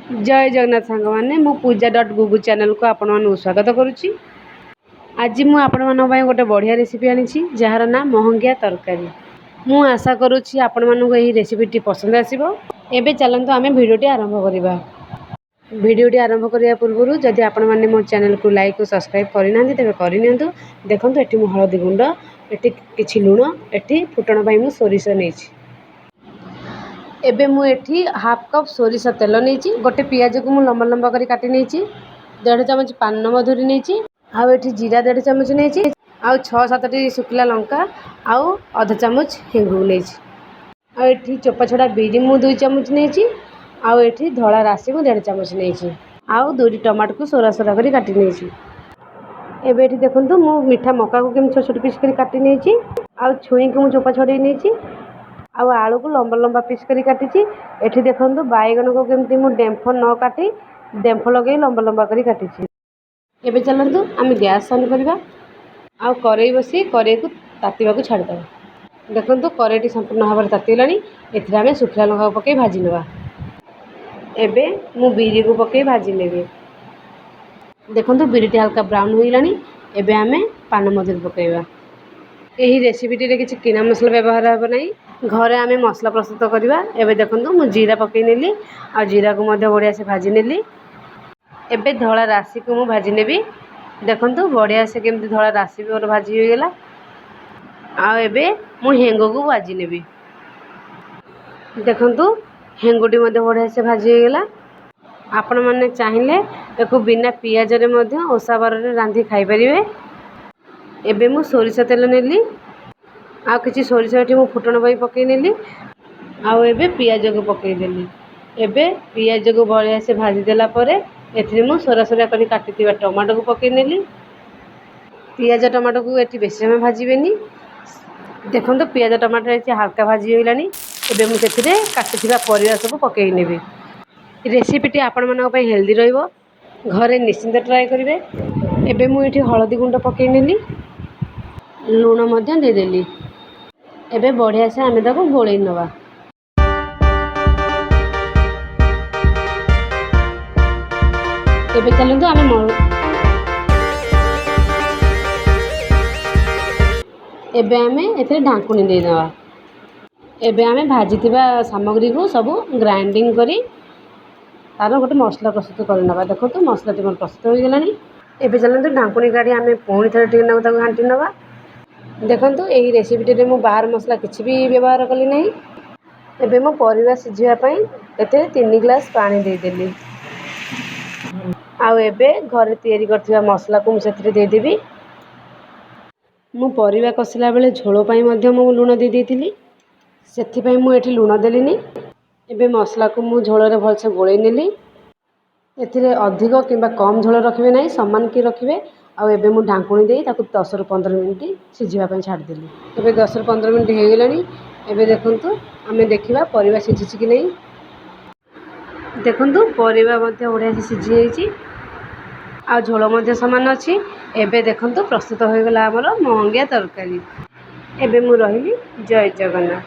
ଜୟ ଜଗନ୍ନାଥ ସାଙ୍ଗମାନେ, ମୁଁ ପୂଜା ଡଟ୍ ଗୁଗୁ ଚ୍ୟାନେଲକୁ ଆପଣମାନଙ୍କୁ ସ୍ୱାଗତ କରୁଛି। ଆଜି ମୁଁ ଆପଣମାନଙ୍କ ପାଇଁ ଗୋଟେ ବଢ଼ିଆ ରେସିପି ଆଣିଛି, ଯାହାର ନାଁ ମହଙ୍ଗିଆ ତରକାରୀ। ମୁଁ ଆଶା କରୁଛି ଆପଣମାନଙ୍କୁ ଏହି ରେସିପିଟି ପସନ୍ଦ ଆସିବ। ଏବେ ଚାଲନ୍ତୁ ଆମେ ଭିଡ଼ିଓଟି ଆରମ୍ଭ କରିବା। ଭିଡ଼ିଓଟି ଆରମ୍ଭ କରିବା ପୂର୍ବରୁ ଯଦି ଆପଣମାନେ ମୋ ଚ୍ୟାନେଲକୁ ଲାଇକ୍ ଓ ସବସ୍କ୍ରାଇବ୍ କରିନାହାନ୍ତି, ତେବେ କରିନିଅନ୍ତୁ। ଦେଖନ୍ତୁ, ଏଠି ମୁଁ ହଳଦୀ ଗୁଣ୍ଡ, ଏଠି କିଛି ଲୁଣ, ଏଠି ଫୁଟଣ ପାଇଁ ମୁଁ ସୋରିଷ ନେଇଛି। ଏବେ ମୁଁ ଏଠି ହାଫ୍ କପ୍ ସୋରିଷ ତେଲ ନେଇଛି। ଗୋଟେ ପିଆଜକୁ ମୁଁ ଲମ୍ବା ଲମ୍ବା କରି କାଟି ନେଇଛି। ଦେଢ଼ ଚାମଚ ପାନ ମଧୁରୀ ନେଇଛି। ଆଉ ଏଠି ଜିରା ଦେଢ଼ ଚାମଚ ନେଇଛି। ଆଉ 6-7ଟି ଶୁଖିଲା ଲଙ୍କା ଆଉ ଅଧ ଚାମଚ ହେଙ୍ଗୁ ନେଇଛି। ଆଉ ଏଠି ଚୋପା ଛଡ଼ା ବିରି ମୁଁ 2 ଚାମଚ ନେଇଛି। ଆଉ ଏଠି ଧଳା ରାଶି ମୁଁ ଦେଢ଼ ଚାମଚ ନେଇଛି। ଆଉ 2ଟି ଟମାଟୋକୁ ସୋରା ସୋରା କରି କାଟି ନେଇଛି। ଏବେ ଏଠି ଦେଖନ୍ତୁ, ମୁଁ ମିଠା ମକାକୁ କେମିତି ଛୋଟ ଛୋଟ ପିସ୍ କରି କାଟି ନେଇଛି। ଆଉ ଛୁଇଁକୁ ମୁଁ ଚୋପା ଛଡ଼େଇ ନେଇଛି। ଆଉ ଆଳୁକୁ ଲମ୍ବା ଲମ୍ବା ପିସ୍ କରି କାଟିଛି। ଏଠି ଦେଖନ୍ତୁ, ବାଇଗଣକୁ କେମିତି ମୁଁ ଡେମ୍ଫ ନ କାଟି ଡେମ୍ଫ ଲଗେଇ ଲମ୍ବା ଲମ୍ବା କରି କାଟିଛି। ଏବେ ଚାଲନ୍ତୁ ଆମେ ଗ୍ୟାସ୍ ଅନ୍ କରିବା ଆଉ କରେଇ ବସି କରେଇକୁ ତାତିବାକୁ ଛାଡ଼ିଦେବା। ଦେଖନ୍ତୁ, କରେଇଟି ସମ୍ପୂର୍ଣ୍ଣ ଭାବରେ ତାତିଗଲାଣି। ଏଥିରେ ଆମେ ଶୁଖିଲା ଲଙ୍କାକୁ ପକାଇ ଭାଜି ନେବା। ଏବେ ମୁଁ ବିରିକୁ ପକାଇ ଭାଜି ନେବି। ଦେଖନ୍ତୁ, ବିରିଟି ହାଲକା ବ୍ରାଉନ୍ ହୋଇଗଲାଣି। ଏବେ ଆମେ ପାନ ମଧୁରୀ ପକାଇବା। ଏହି ରେସିପିଟିରେ କିଛି କିଣା ମସଲା ବ୍ୟବହାର ହେବ ନାହିଁ। ଘରେ ଆମେ ମସଲା ପ୍ରସ୍ତୁତ କରିବା। ଏବେ ଦେଖନ୍ତୁ, ମୁଁ ଜିରା ପକାଇ ନେଲି ଆଉ ଜିରାକୁ ମଧ୍ୟ ବଢ଼ିଆ ସେ ଭାଜି ନେଲି। ଏବେ ଧଳା ରାଶିକୁ ମୁଁ ଭାଜି ନେବି। ଦେଖନ୍ତୁ, ବଢ଼ିଆ ସେ କେମିତି ଧଳା ରାଶି ବି ମୋର ଭାଜି ହୋଇଗଲା। ଆଉ ଏବେ ମୁଁ ହେଙ୍ଗୁକୁ ଭାଜି ନେବି। ଦେଖନ୍ତୁ, ହେଙ୍ଗୁଟି ମଧ୍ୟ ବଢ଼ିଆ ସେ ଭାଜି ହୋଇଗଲା। ଆପଣମାନେ ଚାହିଁଲେ ଏକୁ ବିନା ପିଆଜରେ ମଧ୍ୟ ଓଷା ବାରରେ ରାନ୍ଧି ଖାଇପାରିବେ। ଏବେ ମୁଁ ସୋରିଷ ତେଲ ନେଲି ଆଉ କିଛି ସୋରିଷ ଏଠି ମୁଁ ଫୁଟଣ ପାଇଁ ପକାଇ ନେଲି। ଆଉ ଏବେ ପିଆଜକୁ ପକାଇଦେଲି। ଏବେ ପିଆଜକୁ ବଢ଼ିଆ ସେ ଭାଜି ଦେଲା ପରେ ଏଥିରେ ମୁଁ ସୋରା ସୋରା କରି କାଟିଥିବା ଟମାଟୋକୁ ପକାଇ ନେଲି। ପିଆଜ ଟମାଟୋକୁ ଏଠି ବେଶୀ ସମୟ ଭାଜିବେନି। ଦେଖନ୍ତୁ, ପିଆଜ ଟମାଟୋ ଏଠି ହାଲକା ଭାଜି ହୋଇଗଲାଣି। ଏବେ ମୁଁ ସେଥିରେ କାଟିଥିବା ପରିବା ସବୁ ପକାଇ ନେବି। ରେସିପିଟି ଆପଣମାନଙ୍କ ପାଇଁ ହେଲ୍ଦି ରହିବ। ଘରେ ନିଶ୍ଚିନ୍ତ ଟ୍ରାଏ କରିବେ। ଏବେ ମୁଁ ଏଠି ହଳଦୀ ଗୁଣ୍ଡ ପକାଇ ନେଲି, ଲୁଣ ମଧ୍ୟ ଦେଇଦେଲି। ଏବେ ବଢ଼ିଆ ସେ ଆମେ ତାକୁ ଗୋଳେଇ ନେବା। ଏବେ ଚାଲନ୍ତୁ ଆମେ ଏବେ ଆମେ ଏଥିରେ ଢାଙ୍କୁଣୀ ଦେଇଦେବା। ଏବେ ଆମେ ଭାଜିଥିବା ସାମଗ୍ରୀକୁ ସବୁ ଗ୍ରାଇଣ୍ଡିଙ୍ଗ କରି ତା'ର ଗୋଟେ ମସଲା ପ୍ରସ୍ତୁତ କରିନେବା। ଦେଖନ୍ତୁ, ମସଲାଟି ମୋର ପ୍ରସ୍ତୁତ ହୋଇଗଲାଣି। ଏବେ ଚାଲନ୍ତୁ ଢାଙ୍କୁଣୀ କାଢ଼ି ଆମେ ପୁଣି ଥରେ ଟିକେ ନାକୁ ତାକୁ ଘାଣ୍ଟି ନେବା। ଦେଖନ୍ତୁ, ଏହି ରେସିପିଟିରେ ମୁଁ ବାହାର ମସଲା କିଛି ବି ବ୍ୟବହାର କଲି ନାହିଁ। ଏବେ ମୁଁ ପରିବା ସିଝିବା ପାଇଁ ଏଥିରେ 3 ଗ୍ଲାସ୍ ପାଣି ଦେଇଦେଲି। ଆଉ ଏବେ ଘରେ ତିଆରି କରିଥିବା ମସଲାକୁ ମୁଁ ସେଥିରେ ଦେଇଦେବି। ମୁଁ ପରିବା କଷିଲା ବେଳେ ଝୋଳ ପାଇଁ ମଧ୍ୟ ମୁଁ ଲୁଣ ଦେଇ ଦେଇଥିଲି, ସେଥିପାଇଁ ମୁଁ ଏଠି ଲୁଣ ଦେଲିନି। ଏବେ ମସଲାକୁ ମୁଁ ଝୋଳରେ ଭଲସେ ଗୋଳେଇ ନେଲି। ଏଥିରେ ଅଧିକ କିମ୍ବା କମ୍ ଝୋଳ ରଖିବେ ନାହିଁ, ସମାନ କି ରଖିବେ। ଆଉ ଏବେ ମୁଁ ଢାଙ୍କୁଣୀ ଦେଇ ତାକୁ 10ରୁ 15 ମିନିଟ୍ ସିଝିବା ପାଇଁ ଛାଡ଼ିଦେଲି। ଏବେ 10ରୁ 15 ମିନିଟ୍ ହେଇଗଲାଣି। ଏବେ ଦେଖନ୍ତୁ, ଆମେ ଦେଖିବା ପରିବା ସିଝିଛି କି ନାହିଁ। ଦେଖନ୍ତୁ, ପରିବା ମଧ୍ୟ ବଢ଼ିଆ ସେ ସିଝି ଯାଇଛି ଆଉ ଝୋଳ ମଧ୍ୟ ସମାନ ଅଛି। ଏବେ ଦେଖନ୍ତୁ, ପ୍ରସ୍ତୁତ ହୋଇଗଲା ଆମର ମହଙ୍ଗିଆ ତରକାରୀ। ଏବେ ମୁଁ ରହିଲି। ଜୟ ଜଗନ୍ନାଥ।